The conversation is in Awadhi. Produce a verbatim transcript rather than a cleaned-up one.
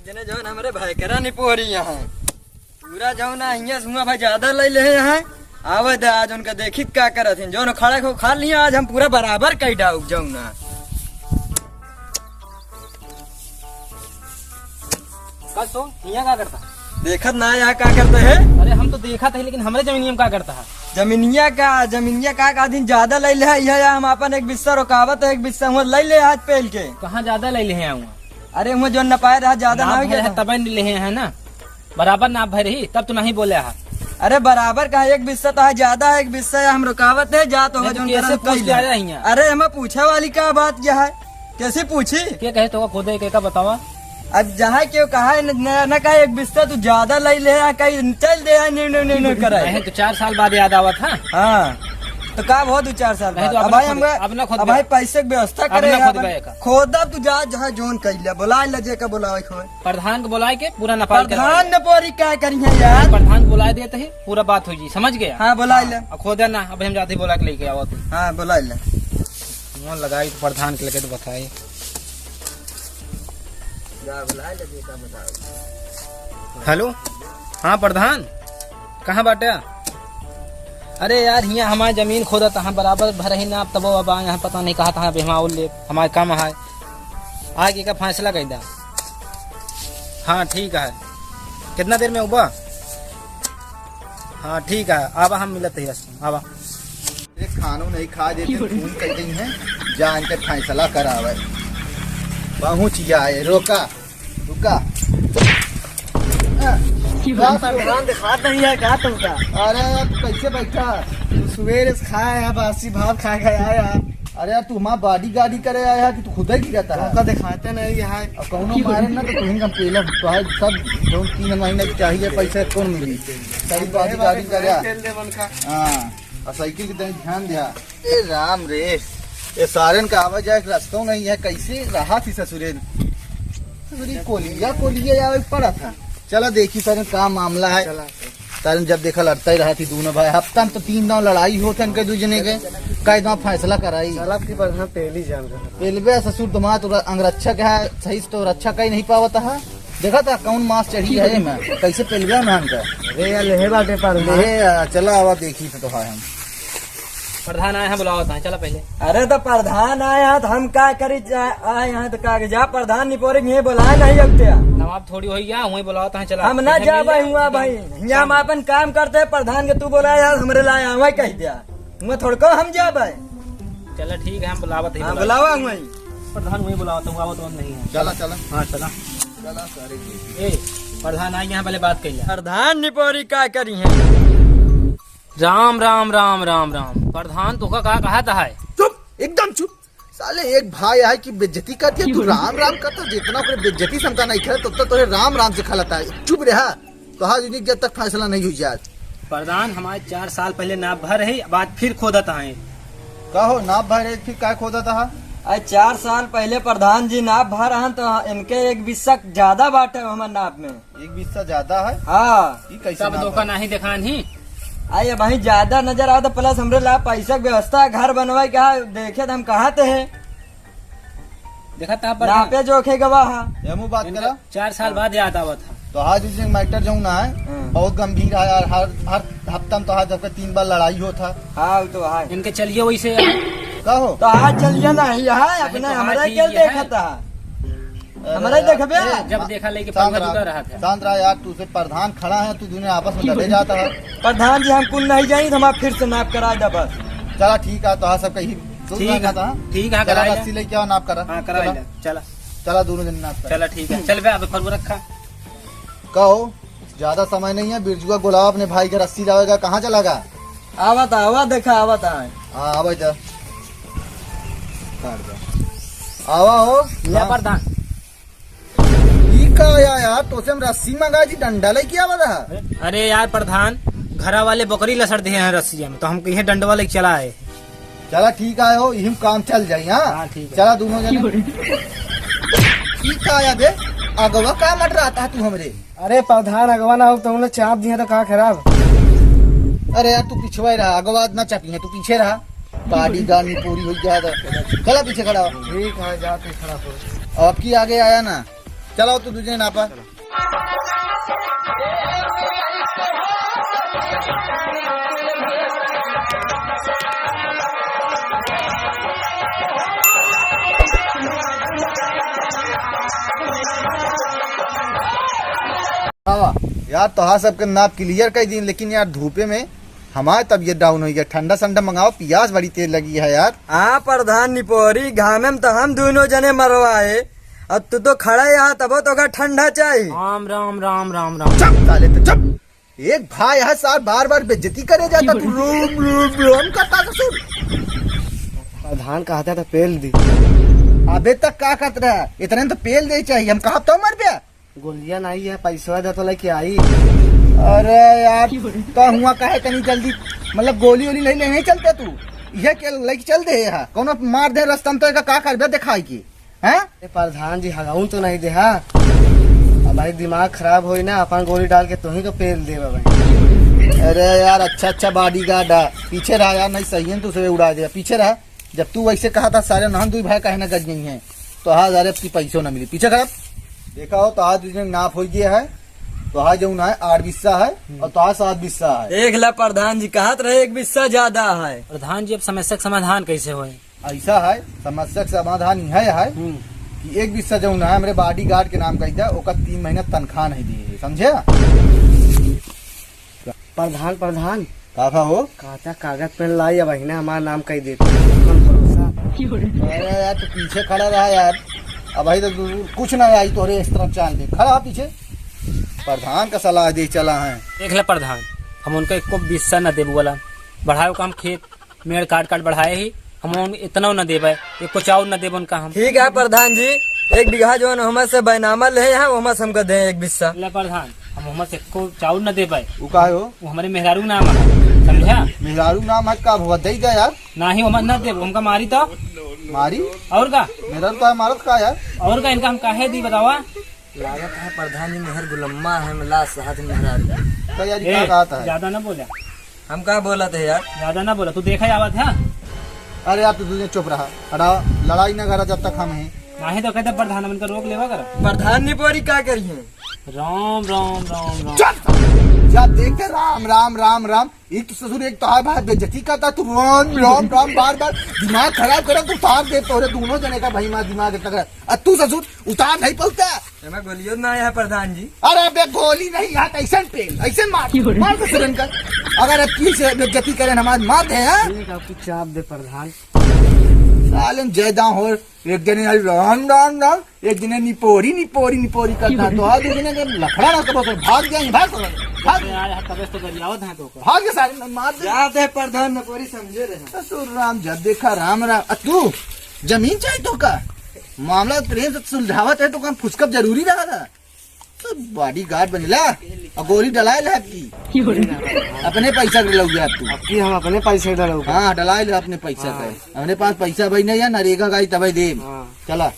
जने जौन हमरे भाई करा निपोरी यहाँ। पूरा जौन ना हियाँ से हुआँ भाई ज्यादा लइ लेहे हैं। आवे दे आज उनका देखी का करत हैं। जौन खड़ा को खा लिया आज हम पूरा बराबर कइ डाउब जौन ना। का सो, हियाँ का करता? देखत ना यहाँ का करते हैं? अरे हम तो देखत है, लेकिन हमरे जमीनिया में का करता है? जमीनिया का, जमीनिया का, का दिन ज्यादा लइ लेहे, यह, यह हम अपन एक बिस्सा रोकावत है, एक बिस्सा हुआँ लइ ले आज पेल के। कहाँ ज्यादा लइ लेहे आऊँ? अरे हुआँ जौन न पाए रहा, ज्यादा ना नाप हो गया भरे है, था। तबे न लेहे हैं ना, बराबर नाप भरे ही, तब तो नहीं बोले हा। अरे बराबर कहा, एक बिस्सा तो है ज्यादा है, एक बिस्सा है हम रोकावत है, जा तो नहीं है तो जौन कैसे करन पूछ कइले। के आया हियाँ? अरे हमें पूछे वाली का बात क्या है, कैसे पूछी? के कहे तो खोदे के का बतावा? अब जहाँ क्यों कहा है, न, न, न कहा एक बिस्सा तू ज्यादा लइ ले, आ कहीं चल दे, आ, नहीं, नहीं, नहीं, नहीं कराए। नहीं तो चार साल बाद याद आवत है। हाँ, तो का बहुत दो चार साल नहीं बाद? तो अब अपना भाई खुद, हम, अपना खुद अब भाई बे-, पैसे की व्यवस्था अपना करे खुद यार, बे का। खोदा तू जा, जहाँ जौन कइले, बुलाइ ले जे का बुलावे खोए। प्रधान को बुलाए के पूरा नपाल करवाए। प्रधान ने पोरी का करी है यार? प्रधान को बुलाए देते ही पूरा बात हो जी, समझ गया? हाँ, बुलाइ ले। अब खोदा ना, अब हम जाते ही बुला के लेके आवत। हाँ, बुलाइ ले। फोन लगाई तो प्रधान के लगे तो बताई। जा बुलाइ ले, बेटा बताओ। हेलो, हाँ प्रधान, कहाँ बाटा? अरे यार, हियाँ हमार जमीन खोदत, हाँ बराबर भरही ना, अब तबो अब आए, यहाँ पता नहीं कहाँ, कहाँ पे हम और ले, हमार काम है। आके का फैसला कइ दा। हाँ, ठीक है। कितना देर में उबा? हाँ, ठीक है, आवा, हम मिलत ही, आवा। ये खानो नहीं खा देते, फोन कर गई हैं, जान के फैसला करावे। पहुँच गया है, रोका, रुका। हाँ, का प्रधान दिखात नहीं है का तुमका? अरे, तू कैसे बैठा? तू सुबेरे से खाया है, बासी भात खा के आया है। अरे यार, तू हमार बॉडी गार्डी करे आया है कि तू खुदे गिरता है? तुमका दिखाते नहीं है। अब कौनो मारे ना तो तुहिन का पेला भाई सब जौन तीन महीने की चाहिए पैसा कौन मिली? सारी बॉडी गार्डी करे आ। खेल दे मन का। हाँ, और साइकिल की तरह ध्यान दिया। ए राम रे, ये सारन का आवा जाए के रस्तौ नहीं है, कैसे रहा थी ससुरे? ससुरी कोलिया, कोलिया आवे के पड़ा था। चला देखी सारन का मामला है। चला। सारन जब देखा लड़ता ही रहा थी दोनों भाई, हफ्ता में तो तीन दाव लड़ाई होत है इनके दू जने के, कई दाव फैसला कराई। चला की बढ़िया पहली जान रहा। रेलवे ससुर तुम्हारा तो अंगरक्षक है, सही से तो रक्षा कई नहीं पावत है। देखा था कौन मास चढ़ी है में, कैसे पेलवे नाम का। अरे यार, लेहे बाटे पर ले, आ, चला आवा देखी तो, तो है हम। प्रधान आए हैं, बुलावत हैं, चला पहले। अरे तो प्रधान आए हैं तो हम का करी, जा, आए हैं तो का करी? जा प्रधान निपोरे के हियाँ बुलाए नहीं अउते। नवाब थोड़ी होई गया, वहीं बुलावत हैं, चला। हम ना पहले जा मिल भाई, ले। हुआ भाई, हियाँ हम अपन काम करते हैं, प्रधान के तू बुलाए यार, हमरे लाए आवे कह दिया। हुआ थोड़को हम जाबे। चला ठीक है, हम बुलावत ही हाँ, बुलावत। बुलावा हुआ ही। प्रधान वही बुलावत हूँ, आवत वक्त नहीं है। चला, चला। हाँ, चला। चला, सारे के। ए, प्रधान आई यहाँ, पहले बात कइला। प्रधान निपोरी का करी है? राम, राम, राम, राम, राम। प्रधान तोका का कहत है? चुप, एकदम चुप। साले एक भाई आए कि बेइज्जती कर दिया, तू राम, राम करता, जितना ओकरे बेइज्जती से हमका नहीं खेलत, उतना तोरे राम, राम से खलत है। चुप रहा। तोहार यूनिक जब तक फैसला नहीं हुई जात। प्रधान, हमारे चार साल पहले नाप भर है, अब आज फिर खोदत आए। का हो, नाप भर है, फिर काय खोदत आहा? अरे, चार साल पहले प्रधान जी नाप भर रहन, तो इनके एक बिस्सा ज्यादा बाटे हमारे नाप में। एक बिस्सा ज्यादा है? हाँ। ई कैसे तब नाप धोखा भर? नहीं देखान ही। अरे, भाई ज्यादा नजर आवत, plus हमरे ला पैसा के व्यवस्था, घर बनवाए के, देखे तो हम कहाँ ते हैं। देखा था पर नापे जोखे गवा हा। एमू बात इनका करा। चार साल बाद याद आवत हा। तोहार जी मैटर जौन ना है, हाँ। बहुत गंभीर है यार। हर, हर हफ्ता में तोहार जब के तीन बार लड़ाई होत है। हाँ, वो तो है। इनके चलिए वैसे। का हो? तो आज चलिए ना, यहाँ अपने तो हमारे आज के ही है। देखता। अरे हमरा यार, देखबे? ए, जब देखा लेके शांत पंगा रहा, जुटा रहा था। शांत रहा यार, तू से प्रधान खड़ा है, तू दोनों आपस में लड़े जाता है। प्रधान जी, हम कुल नहीं जाई, तो हमारा फिर से नाप करा दे बस। चला ठीक है, तो हाँ, सब कही। ठीक है, हाँ? ठीक है, चला, कराई ले। रस्सी लेके आओ, नाप करा। हाँ, कराई चला। ले, चला। चला, दोनों जन नाप करा। चला, ठीक है, चल बे, अब फरबो रखा। का हो, ज्यादा समय नहीं है, बिरजुआ गुलाब अपने भाई के रस्सी लावेगा, कहाँ चला गा? आवा था, आवा देखा, आवा था। हाँ, आवा जा। काट दे। आवा हो। ले हाँ। प्रधान। ई का आया यार, तोसे हम रस्सी मंगा जी, डंडा लेके आवा था। अरे यार प्रधान, घरा वाले बकरी लसड़ दिए हैं रस्सिया में, तो हम कहे डंडवा लेके चला आए। चला ठीक आए हो, इही में काम चल जाई, हाँ? हाँ, ठीक है। चला दोनों जने। ई का आया बे? अगवा का मट रहा था तू हमरे? अरे प्रधान, अगवा ना हो तो उन्हें चाप दिया तो का खराब? अरे यार तू पिछवा ही रहा, अगवा ना चापी है, तू पीछे रहा। गाड़ी गाड़ी पूरी हो गया था। चला पीछे खड़ा हो। ठीक है, जाके खड़ा हो। अब की आगे आया ना, चलाओ तू दूजे नापा। आवा। यार, तोहार सबके नाप clear कर दीन, लेकिन यार, धूपे में हमार तबियत down होइ गया। ठंडा संडा मंगाओ, पियास बड़ी तेज लगी है यार। हाँ प्रधान निपोरी, घामे में तो हम दोनों जने मरवाए, अब तू तो खड़ा यहाँ, तबो तोका ठंडा चाहिए। राम, राम, राम, राम, राम। चुप साले, तो चुप। एक भाई है सार, बार बार बेइज्जती करे जाता तू। रोम, रोम, रोम करता ससुर। प्रधान कहता तो पेल दी। अबे तक का कहत रहा, इतने तो पेल दे चाहिए, हम कहा तो मर गया। गोलियां नहीं है, पैसवा दे तो लेके आई। अरे यार, तो हुआ काहे तनी जल्दी, मतलब गोली वोली नहीं लेने चलते तू, ये के लेके चल दे यहाँ, कोनो मार दे रस्ता में तो एका का करबे दिखाई के, हैं? ए प्रधान जी, हगाउन तो नहीं देहा। अब भाई दिमाग खराब होई ना, अपन गोली डाल के तोही को पेल देबा भाई। अरे यार, अच्छा अच्छा bodyguard है, पीछे रहा यार, नहीं सही है, तू उड़ा दे, पीछे रहा। जब तू वैसे कहा था, सारे नहन दुई भाई काहे ना गज गई हैं, तो आज अरे आपकी पैसों ना मिली। पीछे कर। देखा हो, तो आज तुझे नाप हो गया है, तो आज जो ना है आठ बिस्सा है और तो आज सात बिस्सा है। देख ला प्रधान जी, कहत रहे एक बिस्सा ज्यादा है। प्रधान जी, अब समस्या का समाधान कैसे होए? ऐसा है, समस्या का समाधान यह है हम्म। कि एक बिस्सा जो ना है, हमरे bodyguard के नाम कह दिया, ओका तीन महीना तनख्वाह नहीं दिए है, समझे? प्रधान, प्रधान। का था हो? कहता कागज पेन लाई, अब अहिने हमार नाम कही देते। कौन भरोसा? अरे यार, तू पीछे खड़ा रहा यार। अब भाई तो तू कुछ ना आई तोरे इस तरफ चाल दे। खड़ा पीछे। प्रधान का सलाह दे चला है। देख ले प्रधान, हम उनका एको बिस्सा न देबू वाला। बढ़ाओ का हम खेत मेड़ काट काट बढ़ाए ही, हम उन इतना न देबे, एको चाउर न देबे उनका हम। ठीक है प्रधान जी, एक बीघा जौन हमसे बैनामा ले हैं, हमसे हमका दे एक बिस्सा। ले प्रधान, हम हमसे एको चाउर न देबे। उ का हो? वो हमरे मेहरारू नाम है, समझा? मेहरारू नाम है का भुआ? दे दे यार। नाही, हम न देबे, हमका मारी तो। मारी? और का? मेहरारू तो मारत का यार? और का, इनका हम काहे दी बतावा? लागत है प्रधान जी मेहर गुलम्मा है, मिला साथ मेहरारू। तो यार, ए, का कहता है? ज्यादा ना बोला। हम का बोलत है यार? ज्यादा ना बोला, तू देखा आवत है। अरे यार, तू दूजे चुप रहा, हटा, लड़ाई ना करा जब तक हम हैं। नाही तो कहते प्रधान, हमन का रोक लेवा कर। प्रधान निपोरी का करी है? राम, राम, राम, राम। चुप! जा देखते, राम, राम, राम, राम। एक तो ससुर, एक तो हाय भाई बेइज्जती करता तू, राम, राम, राम, बार, बार दिमाग खराब करे तू, तार दे तोरे दोनों जने का भाई माँ दिमाग इतना खराब। आ तू ससुर उतार नहीं पहुँचता। एमा गोलियों ना आया है प्रधान जी। अरे बे गोली नहीं, यहाँ तो ऐसे पेल, ऐसे मार, मार ससुरन का। अगर अब की से बेइज्जती करे हमारे मार दे, हाँ? एक आपकी चाप दे प्रधान। साले जय दाव हो, एक जने आई राम, राम, राम, एक जने निपोरी, निपोरी, निपोरी करता। तो आज एक जने के लफड़ा ना करो, तो भाग जाएंगे, भाग, भाग। अरे यार, तबे तो गरियावत है तो। भाग के सारे मार दे। जाते प्रधान निपोरी समझे रहे। ससुर राम, जब देखा राम, राम। आ तू जमीन चाहिए तो का? मामला प्रेम से सुलझावत है तो काम फुसकब जरूरी रहा था। तो bodyguard बनिला और गोली डलाए ले आपकी। अपने पैसा के डलौगे आप तू। अब की हम अपने पैसा के डलौगे। हाँ, डलाए ले अपने पैसा हाँ। का। अपने पास पैसा भाई नहीं है, नरेगा गाई तबे दे। हाँ। चला।